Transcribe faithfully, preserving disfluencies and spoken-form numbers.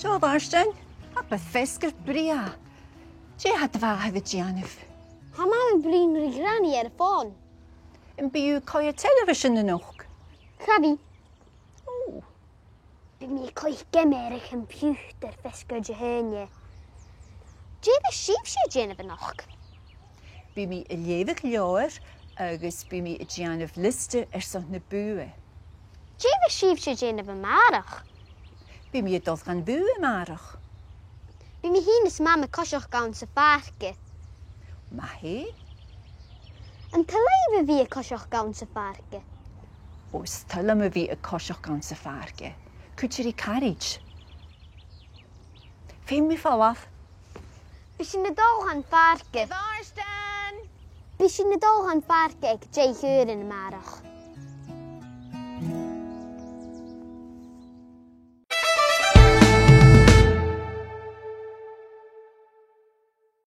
Seo, a Mhàrtainn, tha am feasgar brèagha. Dè tha do mhàthair a' dèanamh? Tha Mam a' bruidhinn ri Granny air a' fòn. Am bi thu a' coimhead telebhisean a-nochd? Cha bhi. Ò. Bidh mi a' cluich geama air a' choimpiutair feasgar Dihaoine. Dè bhios sibhse a' dèanamh a-nochd? Bidh mi a' leughadh leabhar agus bidh mi a' dèanamh liosta airson na bùtha. Dè bhios sibhse a' dèanamh a-màireach? Bidh mi a' dol dhan bhùth a-màireach. Bidh mi fhìn is Mam a' coiseachd anns a' phàirc. Math fhèin. An toil leibh a bhith a' coiseachd anns a' phàirc? Ò, is toil leam a bhith a' coiseachd anns a' phàirc. Cuide ri caraid. Feumaidh mi falbh. Bidh sinn a' dol dhan phàirc. A Mhàrtainn! Bidh sinn a' dol dhan phàirc aig deich uairean a-màireach.